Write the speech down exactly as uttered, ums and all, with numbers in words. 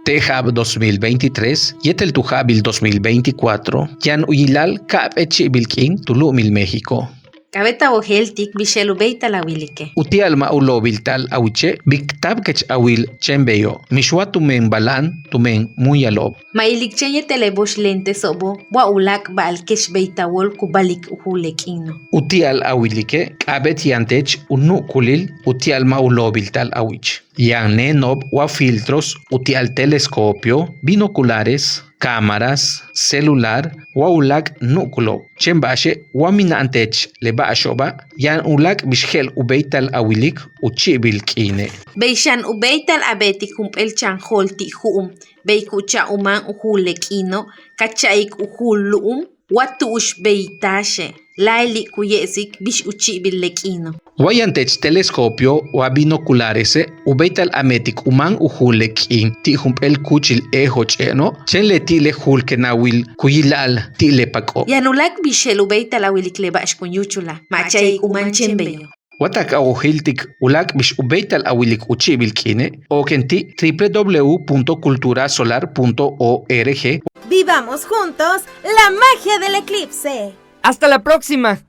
te' ja'ab dos mil veintitrés yéetel tu ja'abil dos mil veinticuatro yaan u yila'al ka'ap'éel chi'ibil k'iin tu lu'umil México. K'a'abéet a wojéeltik bix je'el u béeytal a wilike'. Uti'al ma' u loobilta'al a wiche' bik táabkech a wil chéen beyo', mix wa tumen bala'an tumen múuyalo'ob. Ma' ilik chéen yéetel le boox lenteso'obo' wa uláak' ba'al kex béeytal wóol ku balik u juul le k'iino'. Uti'al a wilike' k'a'abéet yaan teech u nu'ukulil uti'al ma' u loobilta'al a wich. Yaan neeno'ob wa filtros uti'al telescopio, binoculares, cámaras, celular wa uláak' nu'ukulo'ob. Chéen ba'axe' wa mina'an teech le ba'axo'oba' yaan uláak' bix je'el u béeytal a wilik u chi'ibil k'iine'. Bey xan u béeytal a beetik jump'éel chan jool ti' ju'um bey ku cha'ik u máan u juul le k'iino' ka cha'ik u juul lu'um wa tu'ux bey táaxe', láayli' ku ye'esik bix u chi'ibil le k'iino'. Wa yaan teech telescopio wa binocularese' u béeytal a meetik u máan u juul le k'iin ti' jump'éel kúuchil éejo'ob chéeno' chéen leti' le juul kena'awil ku yila'al ti' le pak'o'. Yaan uláak' bix je'el u béeytal a wilik le ba'ax kun yúuchula' ma' cha'ik u máan chéen beyo'. Wa tak a wojéeltik uláak' bix u béeytal a wilik u chi'ibil k'iine' oken ti' triple w punto culturasolar punto org. Vivamos juntos la magia del eclipse. Hasta la próxima.